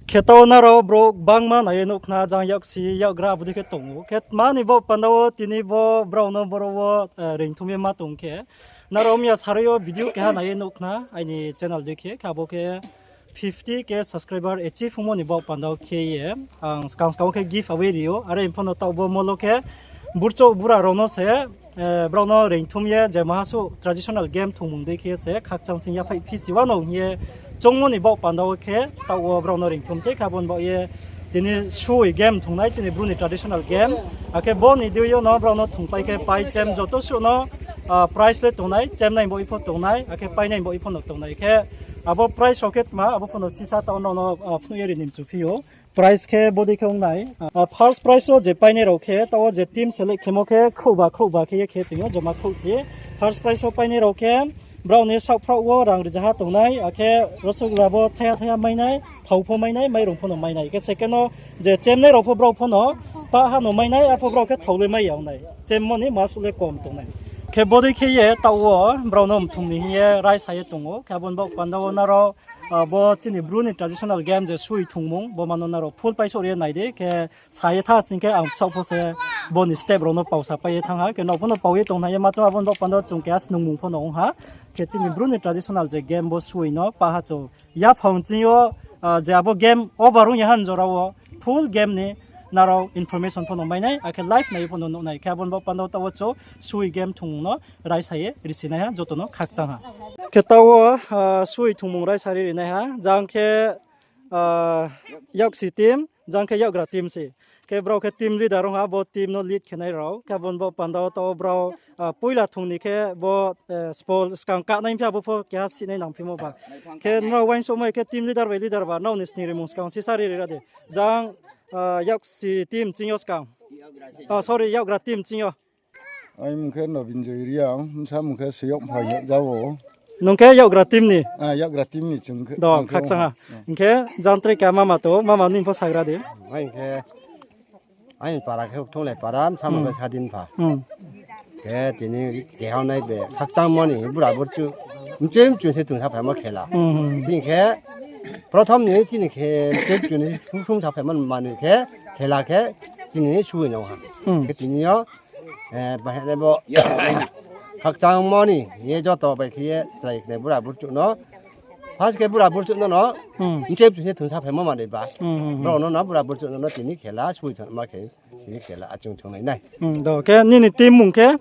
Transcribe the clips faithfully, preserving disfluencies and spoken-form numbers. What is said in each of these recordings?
Khe taoh nrao brouh bangma nai ye nuh khna, jang yaksi yakgra abo dei khe tong ou. Khe tma ni baoh panda wo tini bo brao no boro wo, eh, reingthum ye ma tong khe, nrao miya sarui yo video keha nai ye nuh khna, aini channel dei khe, khe abo khe fifty K subscriber achieve ongmo ni baoh panda wo khe ye, ang skang skang wo khe giveaway ri ou, are pho no taoh bo molo khe burchouh bura rao no se, eh, brao no reingthum ye je maha suh traditional game thungmung dei khe se khakchang sing yaphaih phisi wa no hing ye choungmo ni baoh panda wo khe taoh wo brao no reingthum sei khe abo ni baoh ye tini sui game thungnai chini Bru ni traditional game. Akhe bo ni deing yo no brao no thungpai khe pai chem joto suh no, ah, prize le tongnai, chemnai baoh ye pho tongnai, akhe painai baoh ye pho no tongnai khe abo prize rao khe tma, abo pho no sisa taoh no, ah, phnuh ye ri ni mchu phi ou. Prize khe bodei khe ong nai. Ah, first prize wo je painai rao khe, taoh wo je team select khemo khe khrouhba khrouhba khe ye khe tong ou, joma khrouhchi. First prize wo painai rao khe, brao ni saohphraoh wo rang rijaha tongnai, akhe rosogra bo thaiha thaiha mai nai, thao pho mai nai, mairung pho no mai nai. Khe second wo je chemnai rao pho brao pho no, pah ha no mai nai, arpho brao khe thao le mai ya ong nai. Chemmo ni masuh le kom tongnai. Khe bodei khe ye taoh wo brao no mthum ni hing ye raisa ye tong ou. Khe abo ni baoh panda wo nrao, ah, bo chini Bru ni traditional game je sui thungmung, bo ma no nrao full paisouh ri ye nai di. Khe sa ye tha sing khe ang bsaoh pho se bo ni step rao no pao sapai ye thanng ha. Khe nrao pho no pao ye tong nai ye ma chong abo ni baoh panda wo chung keha snungmung pho no ong ha. Khe chini Bru ni traditional je game bo sui no pah ha chung yaphang ching yo, ah, je abo game over ong ya han jora wo full game ni nrao information pho no mai nai, akhe live nai ye pho no nuh nai. Khe abo ni baoh panda wo taoh wo chung sui game thungmung no raisa ye risi nai ha, joto no khakchang ha. Khe taoh wo, ah, sui thungmung raisa ri ri nai ha, jang khe, ah, yaksi team, jang khe yakgra team se. Khe brao khe team leader ong ha, bo team no lead khe nai rao. Khe abo ni baoh panda wo taoh wo brao, ah, poila thung ni khe bo, eh, spol skang kanai phi abo pho keha sinai nangphimo ba. Khe nrao uaingsouhmai khe team leader bai leader ba, nrao ni sning rimung skang sisa ri ri ra di. Jang, ah, yaksi team ching yo skang. Ah, sorry, yakgra team ching yo. Aini mung khe Nobin Joy Reang, bsa mung khe Soyok Phai hing ja ou. Nung khe yakgra team ni? Ah, yakgra team ni chung khe, do, ang khe khakchang ha. Hing khe jang tre khe mama to, mama ni pho sagra di. Aini khe, aini para khe Thonglai para, bsa mung khe Sadin pha. Hmm. Khe tini keha nai be, khakchangmo ni bura burchu, mchim mchim se tong saphaimo khela. Hmm, hmm. Chini khe, prothom ni chini khe, mchim mchim ni sung sung saphaimo manoi khe, khela khe, chini sui no ha. Hmm. Khe tini yo, Eh, bahai le bo khakchangmo ni ye joto bai khe ye chrai khnai bura burchu no. First khe bura burchu no no. Hmm. Mchim mchim se thung saphaimo manoi ba. Hmm, hmm, hmm. Brao no no bura burchu no no tini khela sui thangma khe tini khela achung thunglai nai. Hmm, do khe nini team mung khe?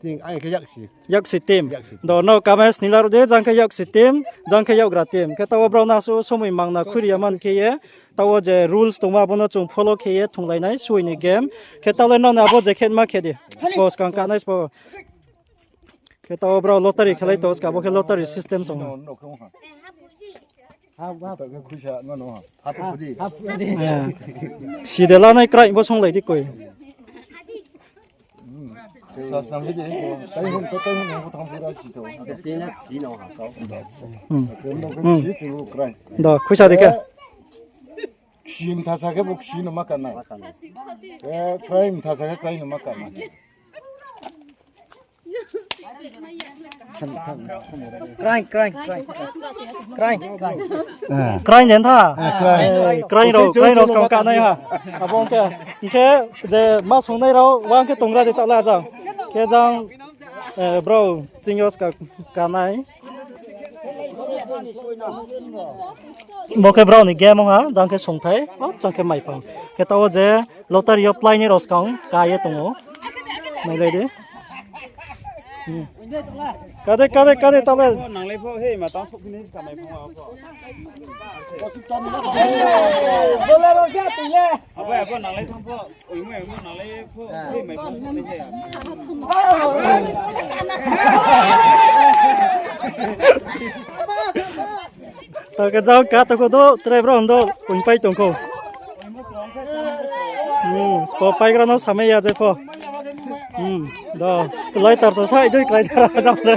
Team, aini khe yaksi. Yaksi team. Yaksi team. Do no kama snila ro de, jang khe yaksi team, jang khe yakgra team. Khe taoh wo brao no asuh somoi mangna khuiri ya man khe ye. Taoh wo je rules tongma, abo no chung follow khe ye thunglai nai, sui ni game. Khe taoh le nrao ni abo je khe ma khe di. Spo skang kanai spo. Khe taoh wo brao lottery khelai tong, ska bo khe lottery system song. Eh. Si de lanai krai bo songlai di koi. Hmm. Hmm. Do, khuisa di khe. Ksi mthasa khe bo ksi no ma kanai. Eh, krai mthasa khe krai no ma kanai. Krai, krai, krai. Krai, krai. Krai jen tha? Eh, krai. Eh, krai rao, krai rao skang kanai ha. Abo ong khe, hing khe je ma songnai rao, uang khe tongra di taoh la jang. Khe jang, eh, brao ching yo skang kanai. Bo khe brao ni game ong ha, jang khe songthai, o jang khe maiphang. Khe taoh wo je lottery yo plainai rao skang ka ye tong ou. Nailai di. Hmm. Kade, kade, kade, taoh le. Nanglai pho, he, ma tang sokphi nai ka maiphang ma pho. Abo, abo, nanglai thang pho. Ta khe jang ka tong kho do, tre bro do, kung pai tong kho. Hmm, spo paigra no samai ya je pho. Hmm, do, slai tar so sai dui klai tar jang le.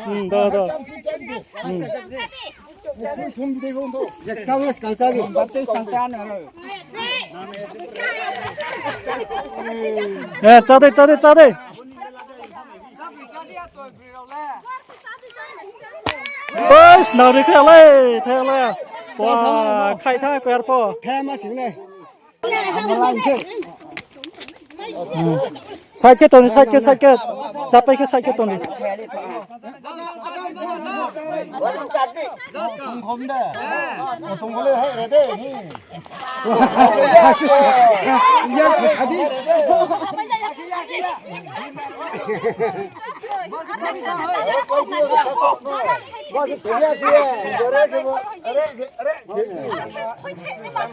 Hmm, do, do. Hmm. Eh, chá de, chá de, chá de. Oi, snari khe le, the le. Wa, khai tha ko ar pho. Khe ma sing le. Side khe tong di, side khe, side khe. Chapai khe side khe tong di.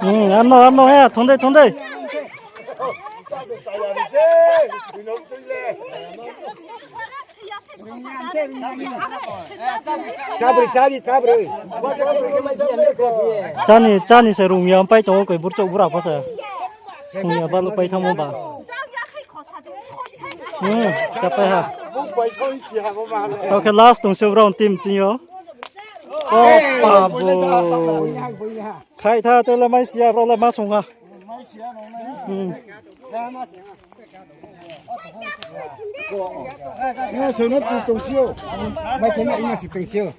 Hmm, ano, ano, he, thong dei, thong dei. Chabri, chabri, chabri. Chani, chani se rung ya, pai tong koi burchouh bura pho se. Rung ya ba lo pai thamo ba. Hmm, chapai ha. Tao khe last tong se brao team ching yo. O, pa bo. Khai tha, tele mai sia, brao le ma sung ha. Hmm. Sono tong sio. Mai khe ma ima si tong sio.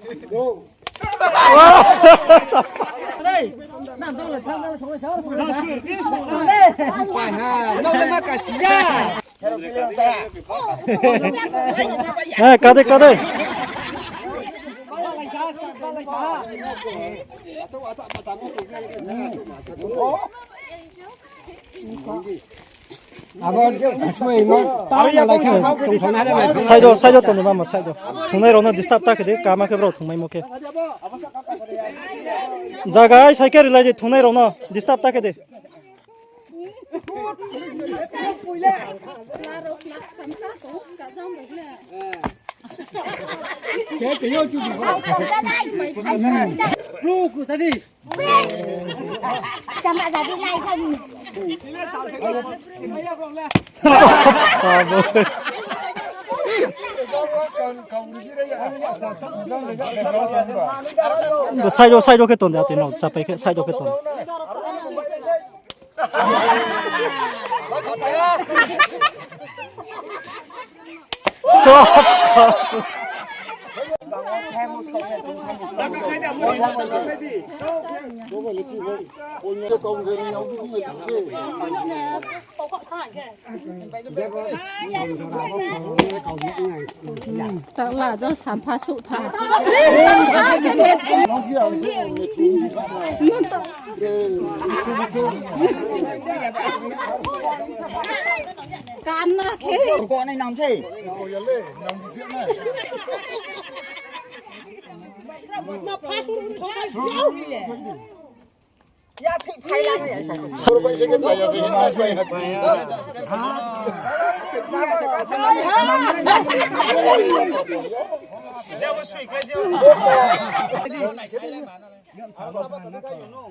Eh, kade, kade. Side o, side o tong di mama, side o. Thungnai rao no disturb ta khe di, kama khe brao thungmaimo khe. Jaga ai sai khe rilai di, thungnai rao no disturb ta khe di. Side o, side o khe tong di, ati no chapai khe side o khe tong di. Tala do sampha suh tha. Kanna khe. Ko nai nam sei.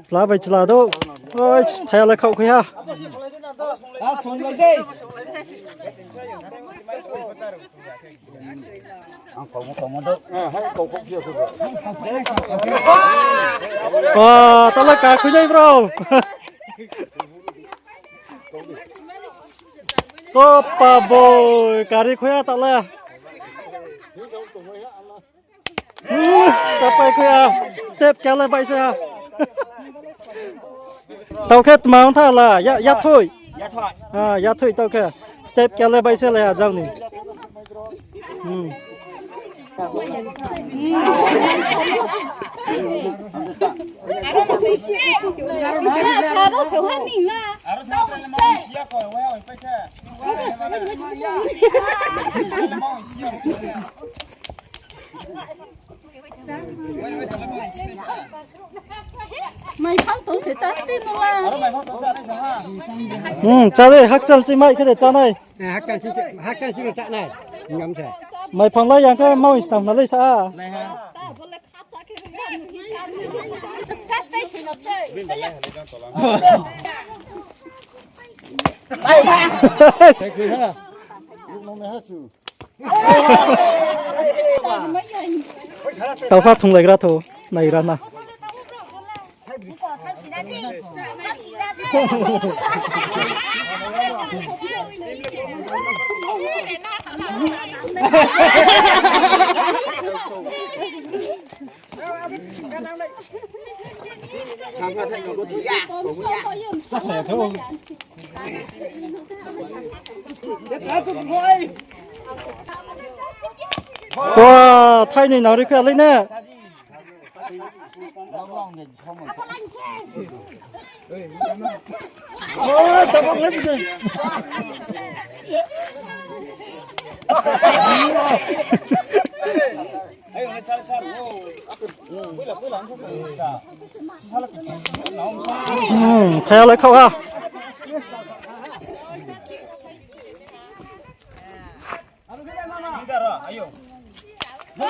Chla bai chla do. Oi, thaya le khaoh khui ha. Ang kau mo, kau mo do. Ah, hai, kau kau khe khe. Ah, tala ka khui nai bro. Kopa boi, kari khui ya tala. Kapai khui ya, step kele bai se ha. Tau khe tma ong tha la, ya, ya thui. Ya thui. Ah, ya thui tau khe. Step kele bai se la ya jang ni. Hmm. Mai phang tong se chá ti nung la. Hmm, chá le, hakchal chi mai khe de chá nai. Eh, hakchal chi, hakchal chi chá nai. Ngam se. Mai phang lai yang khe mau is tam na lai sa. Lai ha. Tausa thunglaigra tho, naigra na. Wa, thainoi nang ri kha lei ne. Hmm, thaya lai khau ha.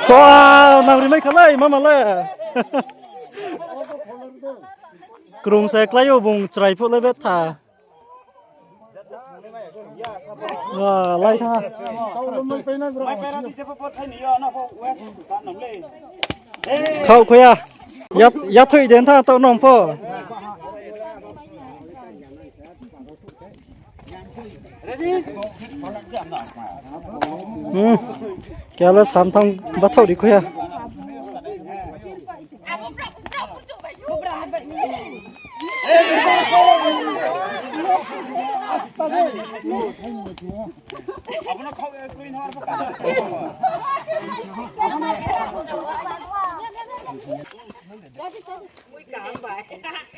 Ko, nang ri mai kha lai, mama le. Krung se klái ou bung chrai phuh le betha. Wa, lai tha. Khau khoya. Ya, ya thui den tha to nong pho. Hmm. Khe le samthang bathau ri khoya.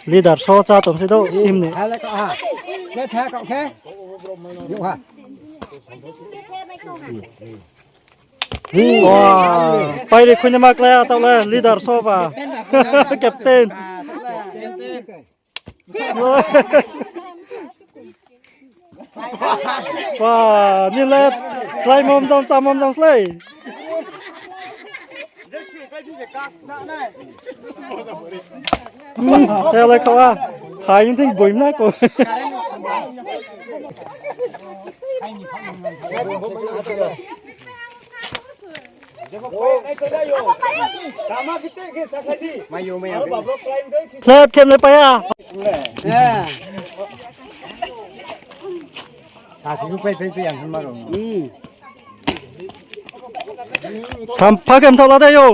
Leader so cha tom se do im ni. Khe le kau ha. Khe the kau khe. Yuh ha. Wa, pairi khuinima klái a taoh le leader so ba. Captain. Wa, ni le klái mom jang, cha mom jang slei. Hmm, te le kau a. Hai thing boim na ko. Flat khem le pai ya. Sa si pai pai pai yang ma ro. Hmm. Sampha khem thao la de yo.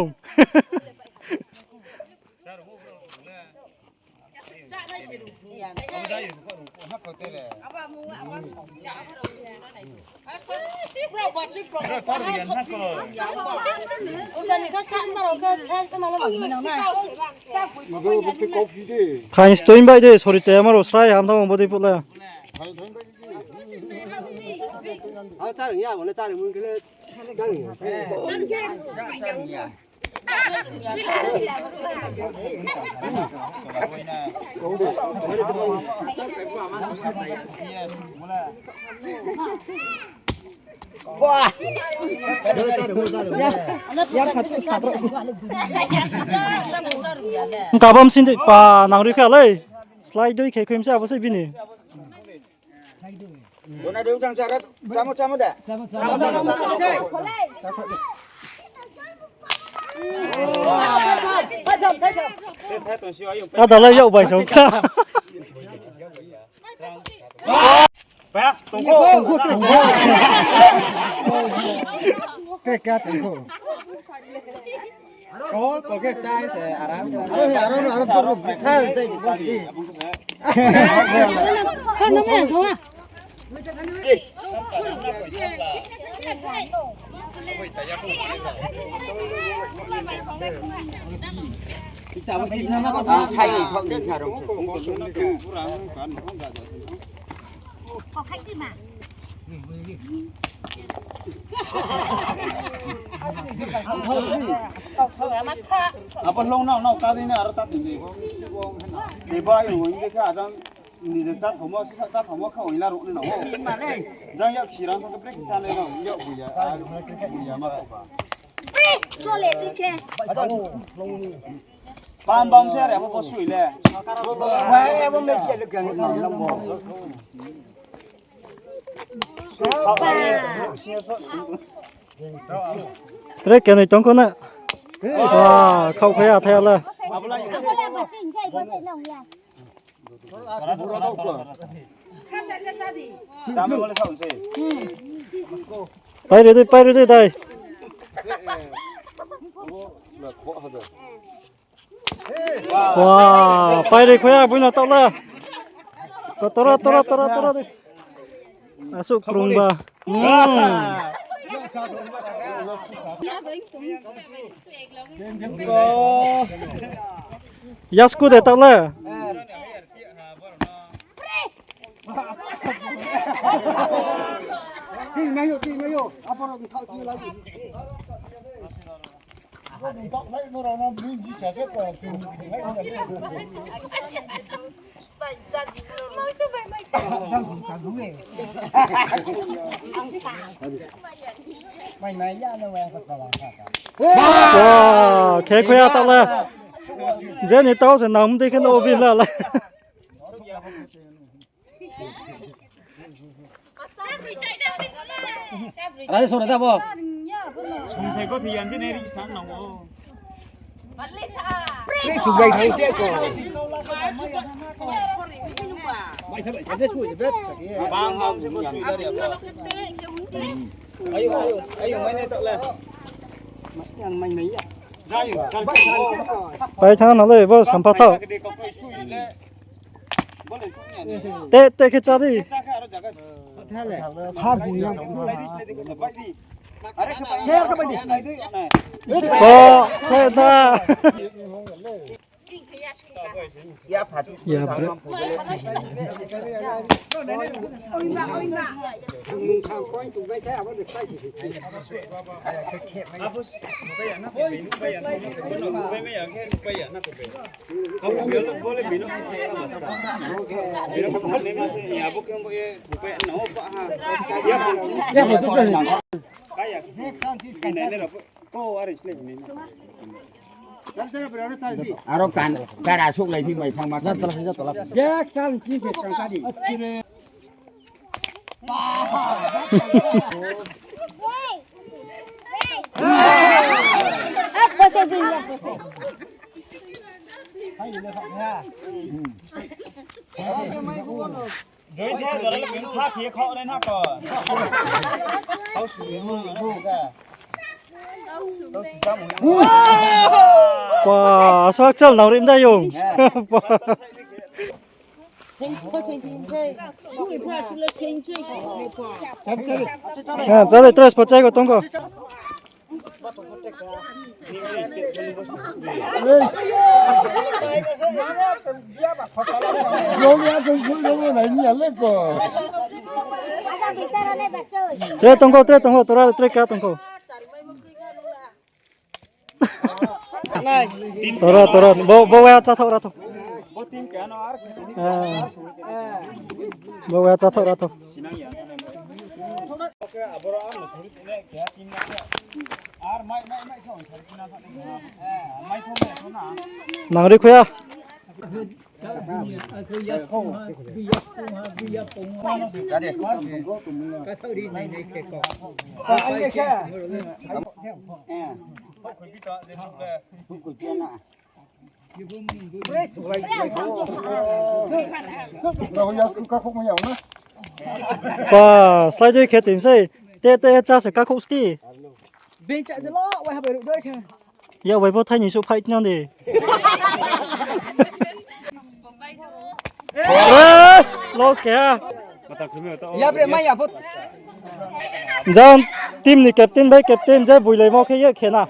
Thaing stoi bai de, sori chaya ma ro srai ham thang bo de pula. Kabam sindi pa nang ri kha lei. Slái dui khe khuim se abo se bini. Bona de utang chara, chamo, chamo da. Ada lai yau bai song kha. Pa, tongkho. Tongkho, tongkho. Te ka tongkho. Ko, ko ke chai se aram. Aram, aram, aram, aram. Chai, chai, chai. Khana me thong a. Abo hlong nao, nao ta dei na, aro ta dei. Deba, yung, yung, deka, adang, nije chat homo, sisa chat homo, kha, oila, rok, ni, nao. Jang, yak, sirang, sa, brek, chan, nao, yak, buya, buya, ma, ba. Pam bam se re, abo bo sui le. Wai, abo me kia le kia le. Tre kenoi tongkho na. Wa, khau khaya thaya la. Pai ri di, pai ri di, dai. Wa, pai ri khoya, buino taoh la. Tora, tora, tora, tora di. Asuh krungba. Hmm. Yasku de taoh la. Wow, khe khoya taoh le. Je ni taoh se nam dei khe no obi la le. Raja sore da bo. Songthai ko thiyan si ne ri sang nang o. Ni subai thang se ko. Bang bang se ko sui dari apa. Ayo, ayo, ayo, mai ne tak le. Yang mai mai ya. Pai thang na le, bo sampha thao. Te, te khe chá di. O, te da. Ya, bre. Aro kan, kara suklai phi mai thang ma kan. Bek kan ki se kan ka di. Joi the jora le bin kha khe kho nai na ko. Kau su ni mo na ka. Pa, asuh hakchal nang rim da yong. Ha, chale, tres pachai ko tong ko. Tre tong ko, tre tong ko, tora tre ka tong ko. Tora, tora, bo, bo waya chá thao ra thao. Bo waya chá thao ra thao. Nang ri khuya. Pa, slái dei khe tui sei. Te, te, chá se kakhouh sti. Beng cha de lo, wai ha bai ruh doi khe. Ya, wai bo thai ni suh phai tnang de. Eh, loss khe ha. Ya bre, mai ya bo. Jan, team ni captain bai captain je builaimo khe ye khe na.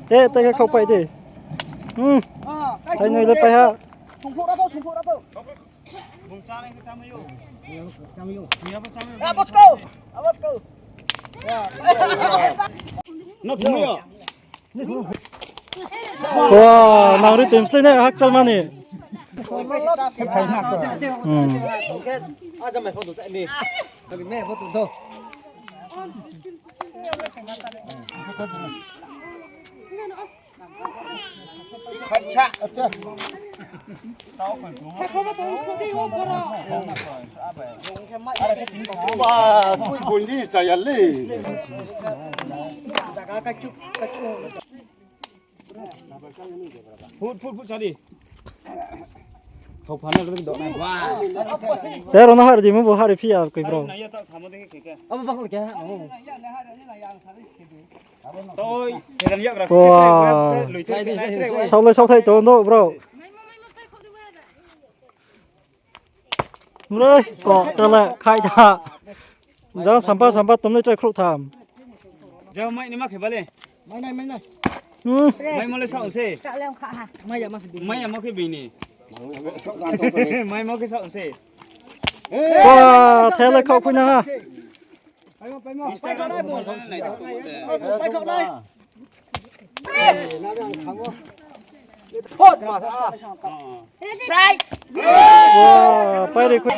Te, te khe khauh pai di. Hmm. Hai noi le pai ha. Sungphuh ra tho, sungphuh ra tho. Bung chá nai khe chá mai ou. Chá mai ou. Ni abo chá mai ou. Abo chko. Abo chko. No thung mai ou. Wa, nang ri team slái nai hakchal mani. Hmm. Ba, sui bondi chaya le. Phut, phut, phut, chadi. Thau phanai lo dok nai. Wah. Chaya rao no hari di mo bo hari phiya koi bro. Nai ya ta samo de khe khe. Abo ba ko khe. Toi, khe kan yak ra. Wah. Lui te, lui te, lui te. Saolai saothai to no bro. Mroi, ko, tele, khai tha. Jang sampa, sampa, tomni trai khrouh tham. Jang mai ni ma khe bale. Mai nai, mai nai. Hmm. Mai mo le sa ong se. Mai ya ma se bini. Mai ya mo khe bini. Mai mo khe sa ong se. Wah, tele khau khui na ha. Wah, pairi khui.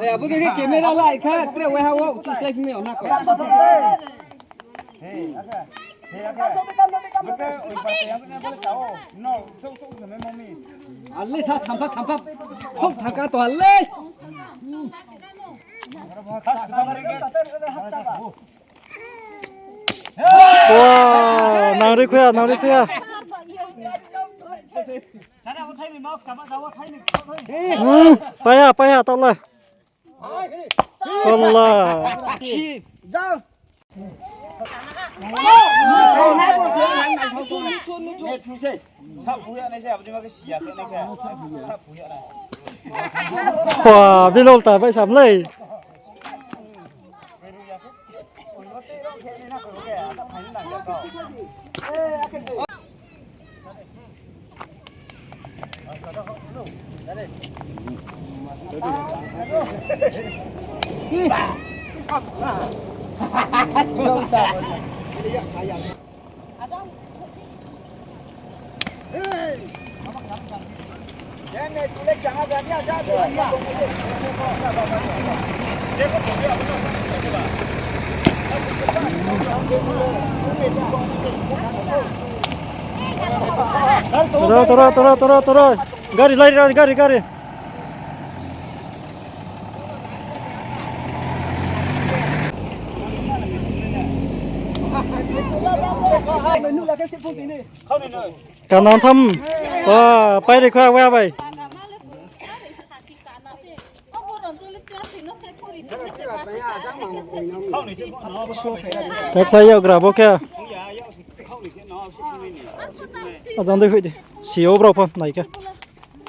Abo khe camera lai kha, tre waiha wo, uchu slái phimai o na ko. Ale sa sampa sampa. Hok thangka to ale. Wah, nang ri khuya, nang ri khuya. Hmm, paya, paya, tala. Tala. Wah, bilol ta bai sam lei. Toro, toro, toro, toro, toro. Gari lai ra, gari, gari. Kanang tham. Wah, pairi kha wa bai. Kha khlai yag gra bo khe. Ajang dei hoih di. Si o brao pho nai khe.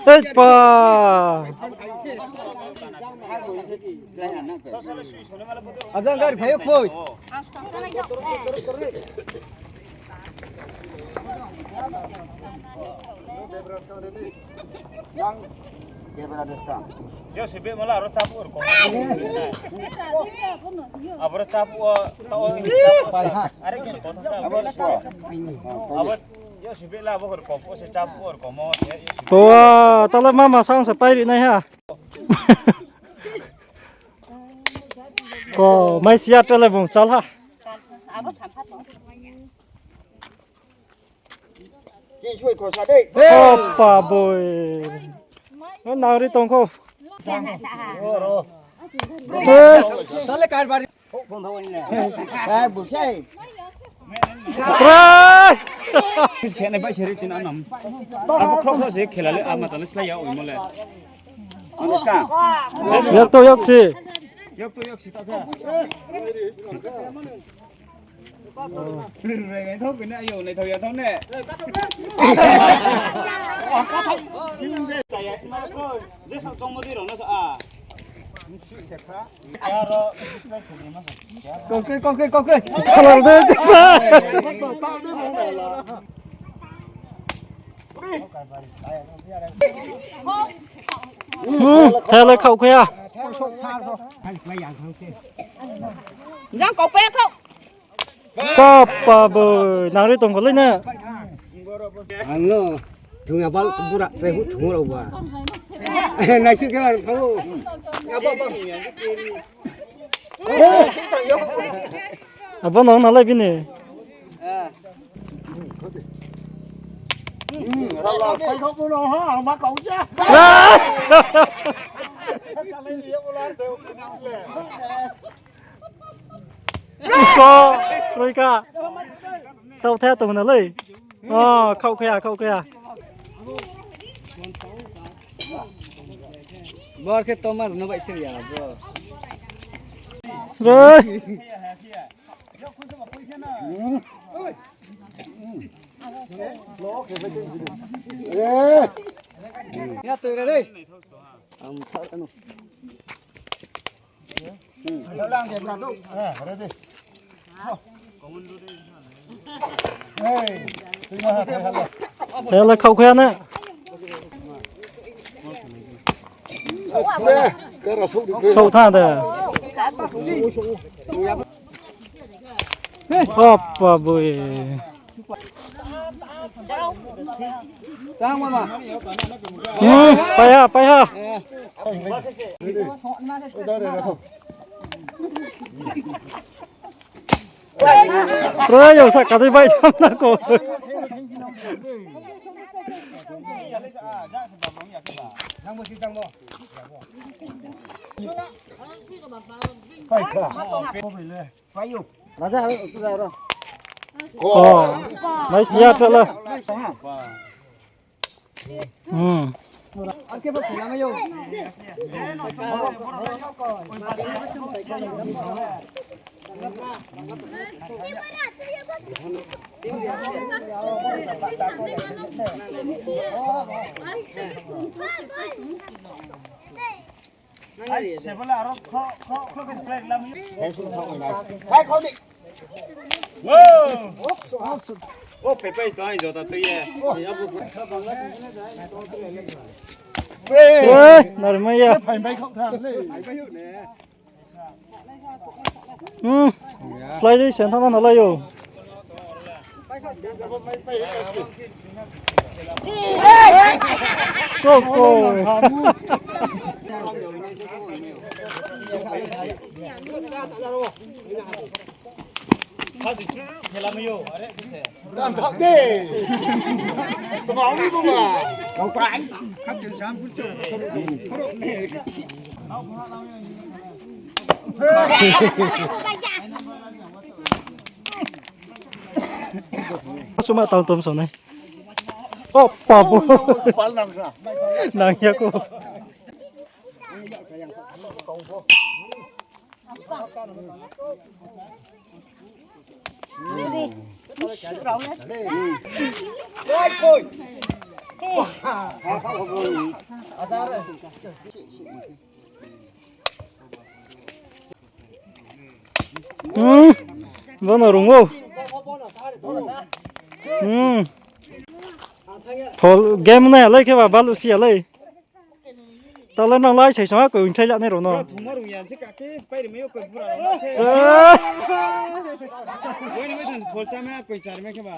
Ei pa. Ajang gari phai o phoi. Yang, dia berada sekarang. Yo, si be mala aro chapu or ko. Aboro chapu o, tao o, chapu o. Pai ha. Are ke ko. Aboro chapu. Aboro, yo, si be la abo or ko, se chapu or ko mo, se, yo, si be. Wah, tala mama sang se pai ri nai ha. Ko, mai sia tele bung chal ha. Abo sampha to. Chi sui khosa dei. Opa boi. Nang ri tong kho. Yes. Tale karbari. Khe nai bai seri tin anam. Abo khro khro se khela le ama tale slái ya oimo le. Yak to yak si. Yak to yak si ta kha. Rai nai thok kene ayo nai thok ya thok ne. Je sa tong mo di rong na sa a. Kongkri, kongkri, kongkri. Kalar de, de, ba. Hmm, thele khau khe ya. Jang kau pe khau. Papa bo, nang ri tong kho lei na. Ang no, thung ya bal bura se hu thung rao ba. Nai si ke ba, ba bo. Abo no na lai bini. Ko, roi ka. Tau the tong na lei. O, khaoh khe ya, khaoh khe ya. Bor khe tomar no bai se ya, bro. Roi. Ya, tu re, re. Hela khaoh khe ya na. Souh tha de. Opa boi. Hmm, pai ha, pai ha. Roi, yo sa kadai bai tham na ko. Pai kha. Ko. Mai sia tra la. Hmm. Ai, se bole aro khro, khro, khro khe se play lam. Hai, khau di. Wow. O, pepe sto ai jota tui ye. Oi, narmai ya. Phai bai khau tha le. Hmm. Slide sen thana nalai yo. Go, go. Dan thak de. Tma ong bo ba. Kau pai. Suma tau tom sonai. Opa bo. Pal nang sa. Nang ya ko. Hmm, bono rung ou. Hmm. Phol game nai alai khe ba balu si alai. Tala nang lai sai song ha koi ongthai la nai rao no. Thongma rung ya se ka ke spy ri mai yo koi bura rao no se. Eh. Wai ni mai thang phol cha mai koi char mai khe ba.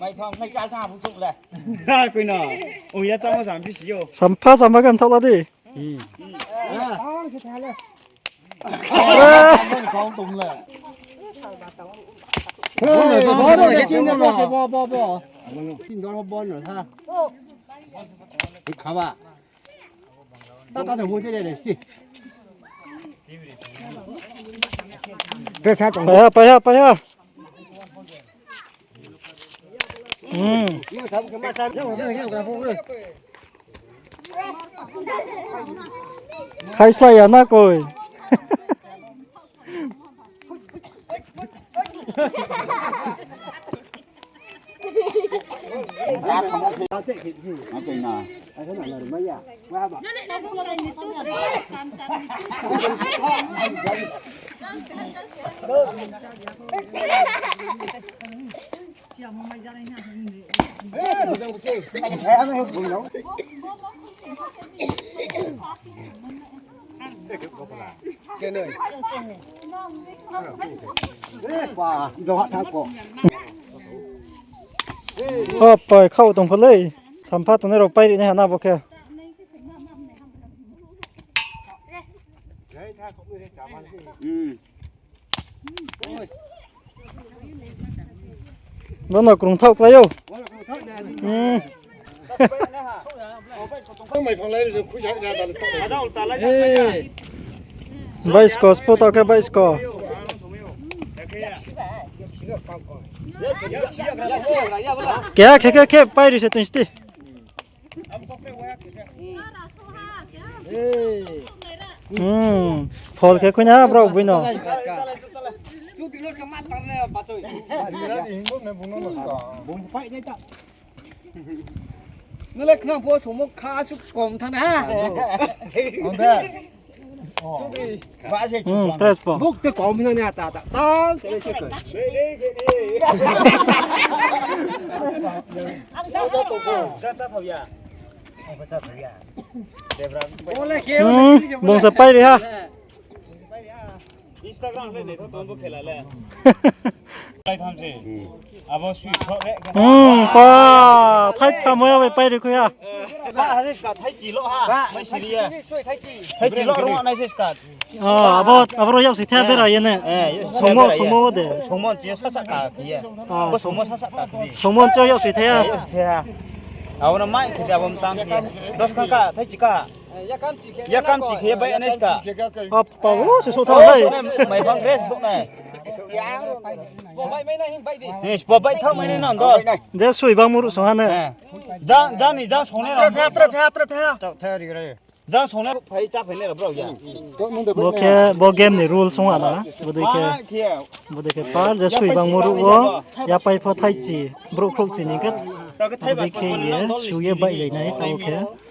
Mai thang mai chal thang bu chuk le. Ha koi no. Ong ya cha mo sam phi si yo. Sampha sampha kam thak la di. Hmm. Kau tong le. Bo, bo, bo, bo. Tin dor bo no ha. Khaba. Ta ta thang bu te le le sti. Te tha tong. Pai ha, pai ha, pai ha. Hmm. Khai slái ya na koi. Apai, khau tong pho lei. Sampha tongnai rao pairi nai ha na bo khe. Bo no krungthaoh klái ou. Baisko spo tao khe baisko. Keha khe khe khe pairi se tong sdi. Phol khe khuina brao bui no. Nole khna pho somo kha su kom thana ha. Tres po. Buk te kom na ni ata ta. Ta se se ko. Bung sa pai ri ha. Instagram le ne tho tong bo khela le. Lai tham se. Abo sui tho le. Hmm, pa, thai tham ya bai pai ri khu ya. Ba, hari ska thai chi lo ha. Mai siri ya. Thai chi lo ro nai se ska. Oh, abo, abo ro yak si thai bera ye ne. Somo, somo de. Somo chi sa sa ka ki ya. Bo somo sa sa ka ki. Somo chi yak si thai ya. Abo no mai ki abo tam ki. Dos ka ka thai chi ka. Ya kam chi khe bai nai ska. Apa, o, se so thang nai. Mai bang res so nai. Ni spo bai thang mai nai nang do. De sui bang muru so ha ne. Jang, jang ni jang song nai. Jang song nai phai cha phai nai bro ya. Bo khe, bo game ni rule song ana. Bo dei khe, bo dei khe par je sui bang muru o. Ya pai pho thai chi, brouh khrouh chi ni khe. Bo dei khe ye, su ye bai lai nai, tao khe.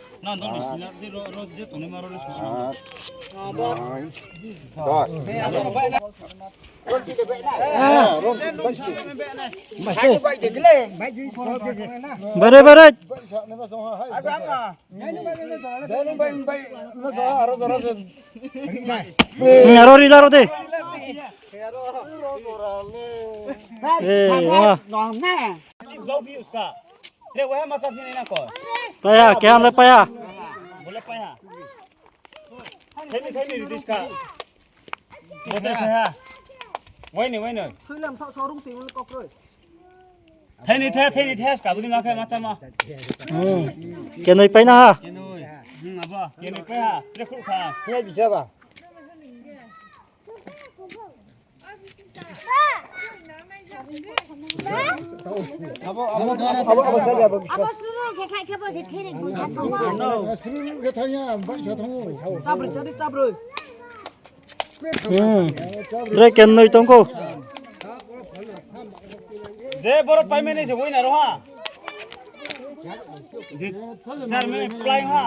Bare, bare. Aro ri la ro de. Eh, wa. Paya, keha le paya. Bo le paya. Theni, theni, release ka. Bo theni, theni, ha. Wai ni, wai ni. Theni, theni, theni, ska, budi ma khe, ma cha ma. Hmm. Kenoi pai na ha. Kenoi. Hmm, abo. Kenoi pai ha. Tre khruh kha. Hei, bisa ba. Abo, abo, abo, abo, abo, abo, abo, suru khe khai khe bo se theri buja thangma. Suru khe thangya, bai sa thango. Chabroi, chabroi, chabroi. Hmm. Dre kenoi tongkho. Je borok paimani se winner ha. Je chairman play ha.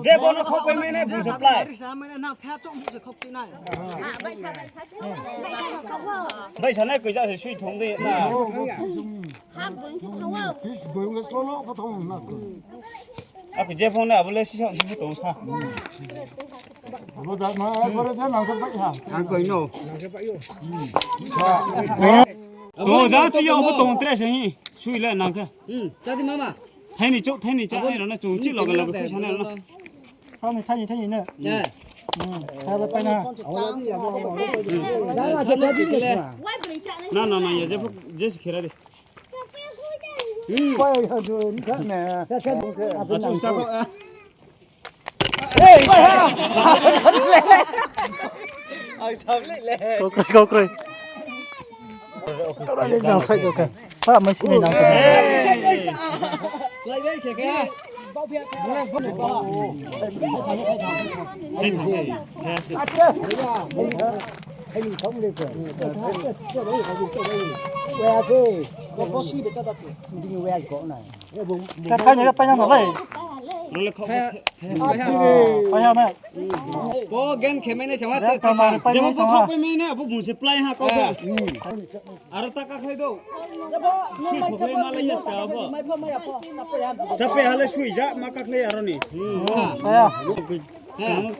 Je bono khok paimani bung se play. Bai sanai koi ja se sui thong de na. Ako je phone abo le sisa sisa tong sa. Abo ja na, abo le ja nang sa bai ha. Ang koi no. To ja chi yo bo tong tre se hi. Sui le nang khe. Hmm, jadi mama. Thaini chok, thaini cha, ai rana chung chi loge loge khe sanai rana. Sani thaini thaini ne. Ya. Hmm, thaini pai na. Na, na, na, ya, je, je se khera de. Hmm. Pai ha jo ni kha ne. Achu cha ko. Kokroi, kokroi. Tora le jang sai do khe. Pa mai sini nang khe. Ka thai ni ka pai nang nalai. Pai ha na. Bo gen khe mene sama. Jemon bo khok pai mene abo bung se play ha kau khe. Aro ta ka khlai do. Sui khok le ma lai yes ka abo. Chape ha le sui ja ma ka khlai aro ni. Pai ha.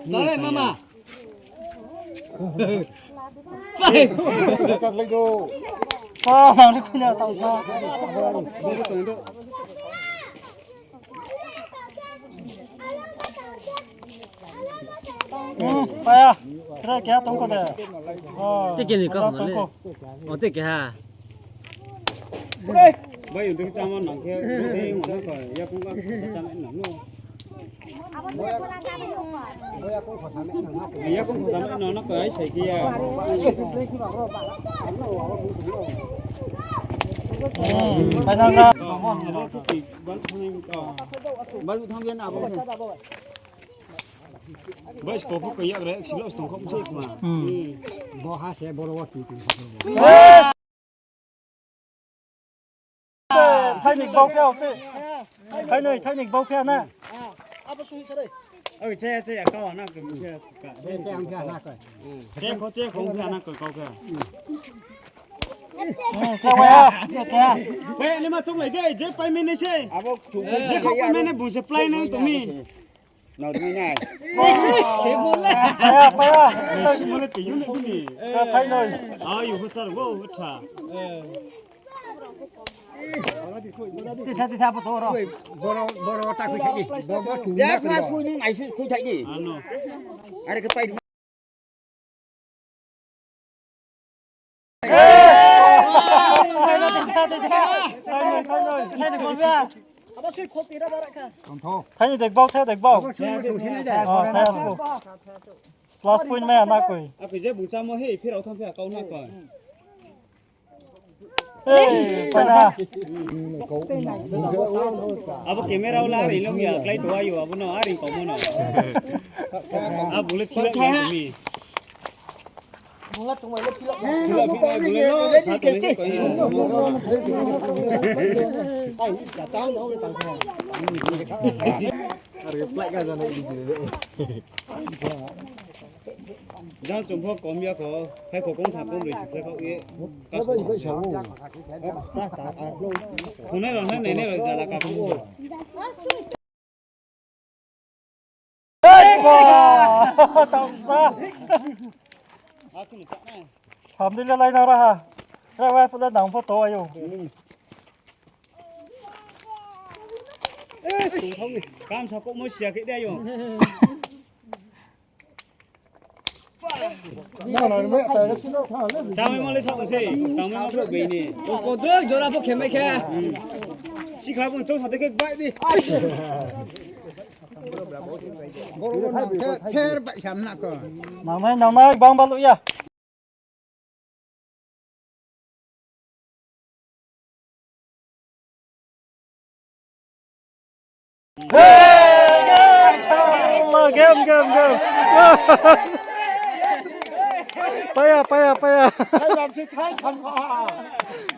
Jale mama. Pai. Sa, nang ni khuina tang sa. Hmm, paya. Try keha tongkho de. Oh, tike ni kau tongkho. Oh, tike ha. Bai, udah chama nang khe, udah yang mana kau, ya kung kau chama nang no. Ya kung kau chama nang no kau ai sai khe ya. Hmm, pai nang na. Bal thang kau. Bal thang kau na abo. Bai, skopho kaya re, silo stong kau mse kuma. Hmm. Bo ha se boro wa tu tu. Thaini bau phia se. Thaini, thaini bau phia na. Abo sui sare. Oi, che, che, ya kau na ke. Che kho, che kho phia na kau kau khe. Wei, ni ma chung lai de, je pai mene se. Abo chung je kho pai mene bung se plai nang tong mi. Nau dui nai. Paya, paya. Nai si mole pe yun ni. Ka thai noi. Ah, yu ko char wo, wo tha. Titha, titha, bo to ro. Boro, boro ta khui thai di. Bo, bo tu. Ya, na khui ni ngai si khui thai di. Ano. Are ke pai. Thaini dekbao, thaini dekbao. Oh, thaini dekbao. Plus point mai ana koi. Ako je bung chamo he, phirao thang phia kau na koi. Hey, pai na. Abo camera wo la ari no ya, klái to ayo, abo no ari kau mo no. Abo le philak ya mi. Bung la tongmai le philak ya. Philak, philak, bung le lo, sa tong le koi. Jang chung pho kom ya kho, khai kho kong tha kong broi si khlai khaoh ye. Ka song sa o. Khonai rao nai nai nai rao jala ka kong. Tangsa. Samdi le lai nang raha. Try wai phuh le nang pho to ayo. Kam sa kouh mo siya khe de ayo. Chamai mo le sa tong se, tangmai ma brouh bai ni. Kodroi jora pho khemai khe. Sikhla bo chong sa de khe bai di. Boro nang khe ther bai sam na ko. Nangnai, nangnai, bang baluh ya. Hey, game, game, game. Paya, paya, paya.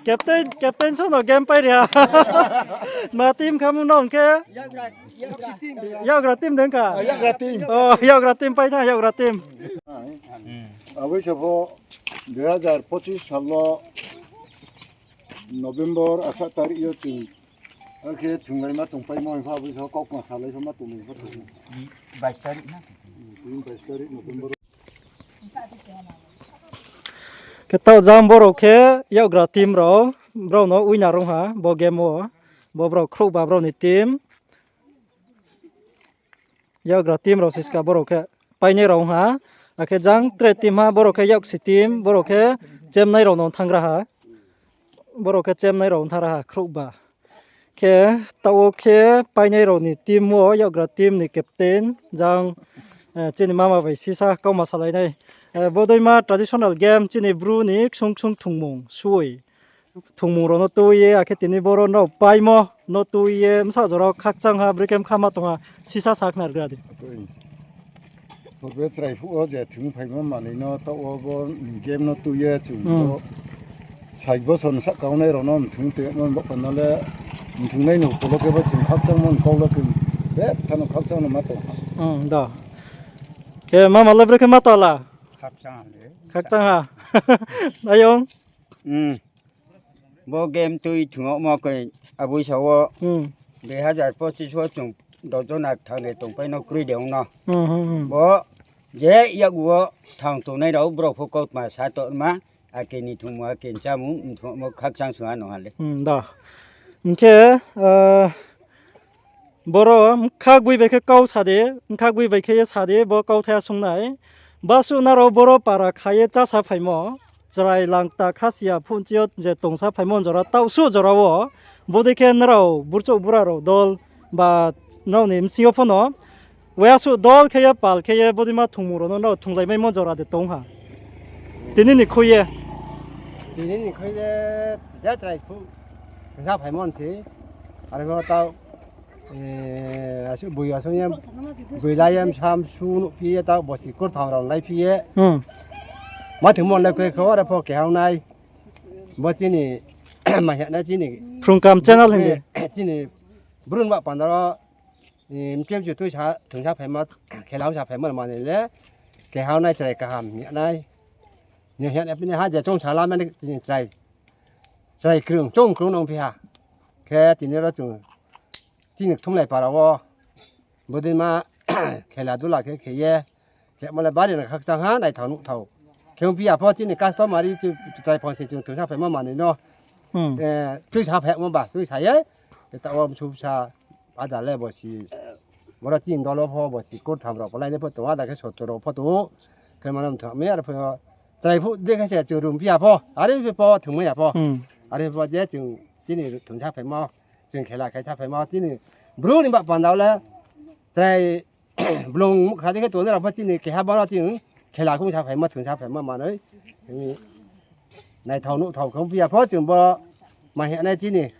Captain, captain sono game pai ri ha. Ma team khamu nong khe? Yakgra team deng kha? Yakgra team. Oh, yakgra team pai na, yakgra team. Aboi se pho dui hazar pochis sal wo November asa tarik yo chung. Akhe thunglaima tongpaimo hing pho aboi se pho kaukma salai pho ma tongmai pho tong. Bais tarik na? Tini bais tarik November. Khe taoh jang borao khe yakgra team rao, brao no winner ong ha bo game wo. Bo brao khrouhba brao ni team. Yakgra team rao siska borao khe painai rao ong ha. Akhe jang tre team ha, borao khe yaksi team, borao khe chemnai rao no thanng ra ha. Borao khe chemnai rao thanng ra ha, khrouhba. Khe taoh wo khe painai rao ni team wo yakgra team ni captain jang, eh, chini mama bai sisa kauma salai nai. Eh, bodeima traditional game chini Bru ni ksung ksung thungmung sui. Thungmung rao no tui ye, akhe tini boro nrao paimo no tui ye, bsa jora khakchang ha, brekhe kha ma tong ha, sisa sakhnari gra di. Purbe chrai phuh wo je thung phaimo manoi no taoh wo bo game no tui ye chung bo sai bosor ni sahka ongnai rao no mthung tongmo bo panda le mthungnai ni hokol wo khe bo chung khakchangmo ni kau le khe betha no khakchang no ma tong ha. Khe mama le brekhe ma tong la? Khakchang ha. Ayong. Bo game tui thung yagmo khe aboi sa wo dui hazar pochis wo chung dos jona thang de tongpai no kroi de ong no. Bo Je yakgu wo thang tongnai rao brao pho kautma sa tongma, ake ni thungmo, ake ni chámung, mthungmo khakchang sung ha no ha le. Hmm, da. Hing khe, boro bkha gui bai khe kau sa di, bkha gui bai khe ye sa di, bo kauthai ya sung nai. Basuh nrao boro para kha ye chá sa phaimo, chrai langta khasiya phunchi yo je tong sa phaimo jora, taoh suh jora wo, bodei khe nrao burchouh bura rao dol ba nrao ni bsing yo pho no, waiha suh dol khe ye pal khe ye bodeima thungmung rao no nrao thunglaimaimo jora de tong ha? Tini ni khui ye. Tini ni khui ye, je chrai phuh thungsa phaimo se. Are pho taoh, asuh boi asung ye, boi lai ye, msa msu nuhphi ye, taoh bosi kurtham rao laiphi ye. Ma thungmo le kre kho, are pho keha nai. Bo chini, ma hing nai chini. Phrungkam channel hing di. Chini Bru ni ba panda wo, mchem chu tuisa thungsa phaimo, khela sa phaimo manoi le, keha nai chrai kaham hing nai. Ni hing nai pini ha je choung sa la mani chrai. Chrai krung, choung krung nung phi ha. Khe tini ro chung, chini kthumlai para wo, bodeima khela dula khe khe ye, khemo le bari no khakchang ha, naithao nuhthao. Khe ongphi ya pho chini customary chrai phang se chung thungsa phaimo manoi no, tuisa phaimo ba, tuisa ye, taoh wo msu bsa, ada le bosi, boro chini dol wo pho bosi kurtham rao pho lainai pho tong, ada khe sottor rao pho tong. Khe mano mthang mi, are pho chrai phuh de khe se chung rumphi ya pho, are pho thungmai ya pho. Are pho je chung chini thungsa phaimo, chung khela khe sa phaimo, chini Bru ni ba panda wo le chrai blung muhkhra de khe tongnai rao pho chini keha bano chung khela khung sa phaimo, thungsa phaimo manoi. Naithao nuhthao khe ongphi ya pho chung bo ma hing nai chini.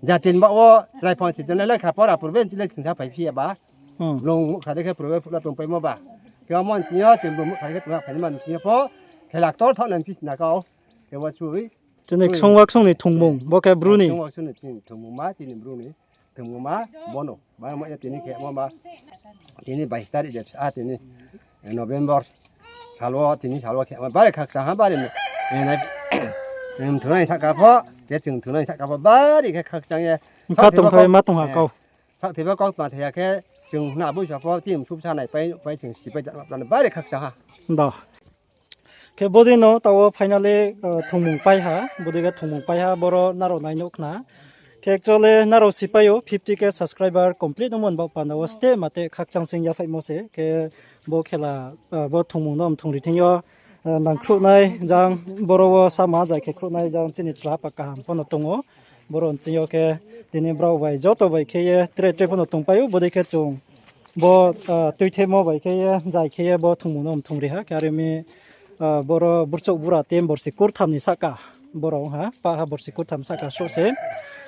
Jati ni ba wo chrai phang se tongnai le kha pora purbe chini le thungsa phaiphi ya ba. Blung muhkhra de khe purbe phuh la tongpaimo ba. Khe amo ni sing yo chung blung muhkhra de khe tongna phainaima ni sing yo pho khela ktor thaoh nai phi sna kau. Khe bo sui. Chini ksung waksung ni thungmung, bo khe Bru ni. Ksung waksung ni thungmung ma, chini Bru ni. Thungmung ma, bono. Bari mo ye tini khemo ba. Tini bais tarik de, a tini, November. Sal wo, tini sal wo khemo. Bari khakchang ha, bari, nai, mthungnai sahka pho, khe chung thungnai sahka pho, bari khe khakchang ye. Bkha tongthai ma tong ha kau. Saohthiba kau tma thai ya khe, chung na boi sa pho, chini msu bsa naipai, pai chung sipai jatma, bari khakchang ha. Do. Khe bodei no taoh wo finally, thungmung pai ha, bodei khe thungmung pai ha, boro nrao nai nuh khna. Khe actually nrao sipai ou, fifty K subscriber complete ongmo ni baoh panda wo steh mate khakchang sing yaphaihmo se. Khe bo khela, bo thungmung no mthungri thing yo, nangkhruhnai jang, boro wo sama zai khe khruhnai jang chini chla pa kaham pho no tong ou. Boro nching yo khe tini brao bai joto bai khe ye tre tre pho no tongpai ou, bodei khe chung bo, tuithemo bai khe ye, zai khe ye bo thungmung no mthungri ha, khe are mi, boro burchouh bura team borsi kurtham ni sahka, boro ong ha, pah ha borsi kurtham sahka souh se,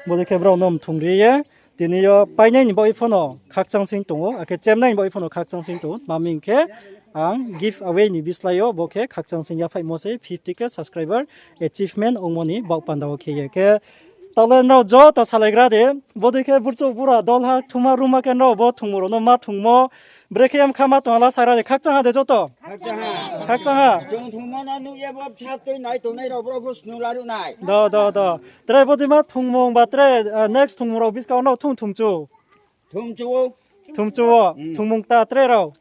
bodei khe brao no mthungri ye, tini yo painai ni baoh ye pho no khakchang sing tong ou, akhe chemnai ni baoh ye pho no khakchang sing tong ou, tma hing khe ang giveaway ni bislái yo bo khe khakchang sing yaphaihmo se fifty K subscriber achievement ongmo ni baoh panda wo khe ye khe. Taoh le nrao joto salaigra de, bodei khe burchouh bura dol ha, thuma ruma khe nrao bo thungmung rao no ma thungmo, brekhe yam kha ma tong ha la sagra de, khakchang ha de joto. Khakchang ha. Chung thungmo no nuh ye bo bsa tui nai tongnai rao brao pho snung laruh nai. Do, do, do. Tre bodeima thungmung ba tre, next thungmung rao buskang wo nrao thung thungchu. Thungchu wo, thungmung ta tre rao.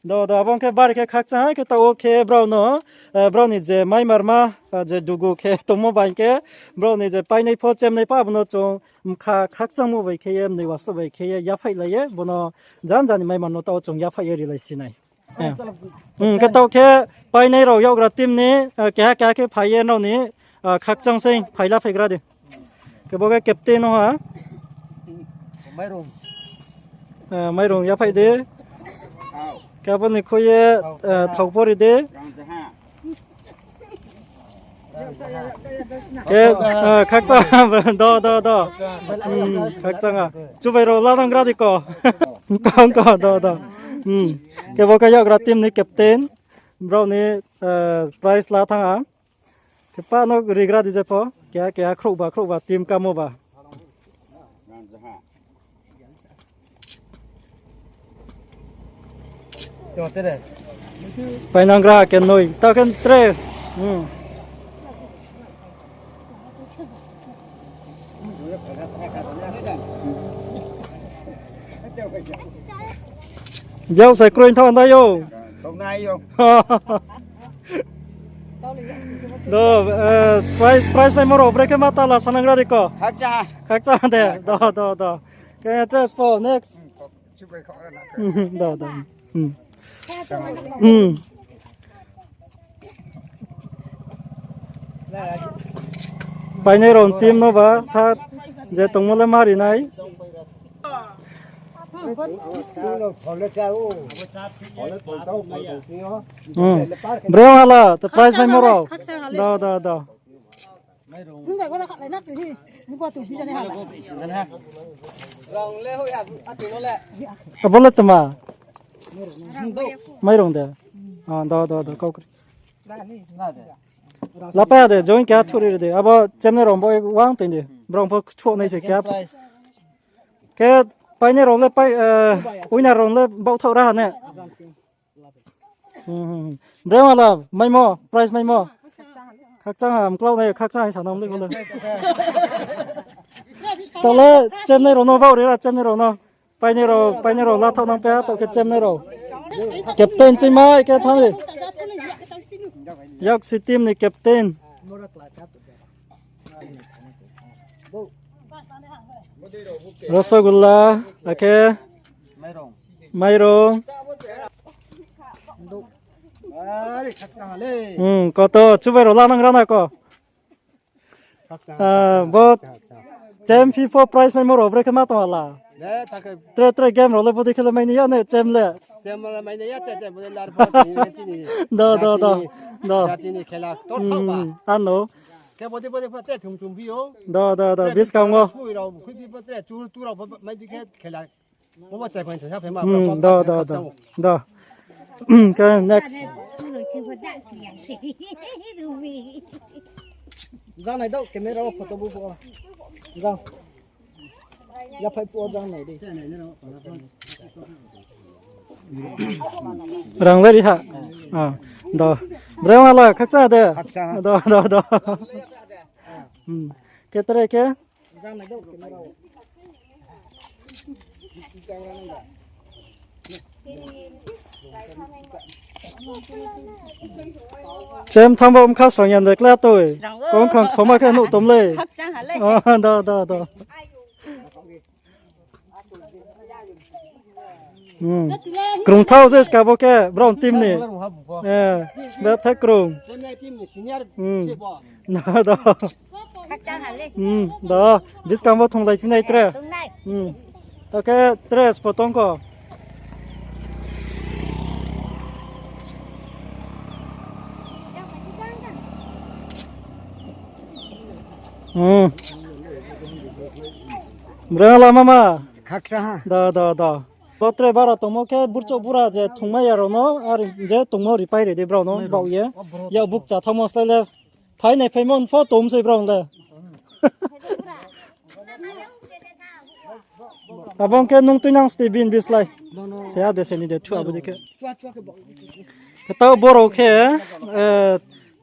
Do, do, abo ong khe bari khe khakchang ha, khe taoh wo khe brao no, brao ni je maimarma, je dugu khe tongmo bai khe, brao ni je painai pho chemnai pho abo no chung mkha khakchangmo bai khe ye, mnoi wasto bai khe ye, yaphaihlai ye, bo no jan jan ni maimar no taoh wo chung yaphaih ye rilai si nai. Khe taoh khe painai rao yakgra team ni, keha keha khe phai ye nrao ni, khakchang sing phai la phaigra di. Khe bo khe captain no ha. Mairung yaphaih di. Khe abo ni khui ye, thao pori di. Khe, khakchang, do, do, do. Khakchang ha. Chubai rao lanang gra di ko. Kang ko, do, do. Khe bo khe yakgra team ni captain. Brao ni, prize la thanng ha. Khe pah no rigra di je pho. Keha keha khrouhba khrouhba team kamo ba. Painang gra khe noi, taoh khe tre. Biaksai kroi thanng nai ou. Do, eh, prize, prize maimo rao brekhe ma tala sanang ra di ko. Khakchang de. Do, do, do. Ke tres po, next. Do, do. Hmm. Hmm. Painai rao team no ba sa je tongmo le mari nai. Hmm. Breng hala, te prize maimo rao. Do, do, do. Abo le tma? Mairong de. Ah, do, do, do, kau kri. Lapai ya de, join khe thuri ri de. Abo chemnai rao bo wang tong de. Brao pho thuh nai se khe. Khe painai rao le pai, eh, winner rao le baoh thaoh ra ha ne. Hmm, hmm, hmm. Breng hala, maimo, prize maimo. Khakchang ha, mklau nai, khakchang ha, sanam le bo le. Tale, chemnai rao no baoh ri ra, chemnai rao no. Painai rao, painai rao, la thaoh nang pe ha, taoh khe chemnai rao. Captain chimai khe thanng di. Yaksi team ni captain. Rasgulla, akhe mairong. Hmm, koto, chubai rao lanang rana ko. Ah, bo chem phi pho prize maimo rao brekhe ma tong hala. Tre tre game rao le bodei khe le mai ni ya ne chem le. Do, do, do. Do. Hmm, ano. Do, do, do. Buskang wo. Hmm, do, do, do. Do. Ke next. Jang nai do, camera wo photo bu pho. Jang. Yaphai phuh wo jang nai di. Rang le ri ha. Ah, do. Breng hala, khakchang de. Do, do, do. Hmm. Khe tre khe? Chem thanng bo bkha srang ya de kla toi. Kong khang soma khe nuh tom le. Do, do, do. Hmm. Krung thao je ska bo khe, brao team ni. Eh, betha krung. Do. Hmm, do. Buskang wo thunglai phi nai tre. Hmm. Taoh khe tre spot tong ko. Hmm. Breng hala mama. Do, do, do. Bo tre bara tongmo khe burchouh bura je thungmai ya rao no, ar je tongmo ripai ri di brao no baoh ye. Yak bukcha thanngmo slái le. Phai nai phaimo pho tong se brao le. Abo khe nung tuinang ste bini bislái. Se a de se ni de thu abo dei khe. Khe taoh brao khe, eh,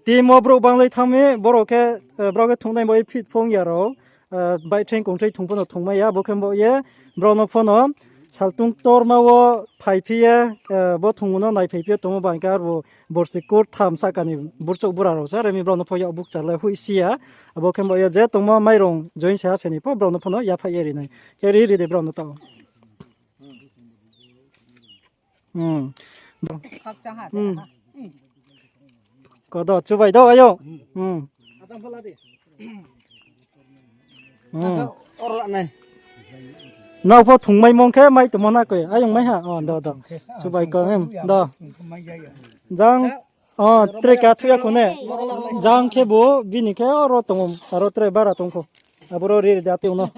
team wo brouh banglai thanng mi, brao khe, eh, brao khe thungnai bo fit phung ya rao. Eh, baihthreing kongthrei thung pho no thungmai ya, bo khe bo ye, brao no pho no, saltung ktorma wo phaiphi ye, eh, bo thungmo no naiphai phi ye tongmo ba hing khe arbo borsi kurtham sahka ni burchouh bura rao se, are mi brao no pho yak bukcha le hoihsi ya, abo khe bo ye je tongmo mairong join se ha se ni pho brao no pho no yaphaih ye ri nai. Khe ri ri de brao no taoh. Hmm. Kodo, chubai do, ayo. Hmm. Hmm. Nrao pho thungmai mong khe mai tongmo na koi. Ayong mai ha. O, do, do. Chubai ko, em, do. Jang, o, tre ka thuya kho ne. Jang khe bo, bini khe oro tong, aro tre bara tong kho. Aboro ri ri da tong no.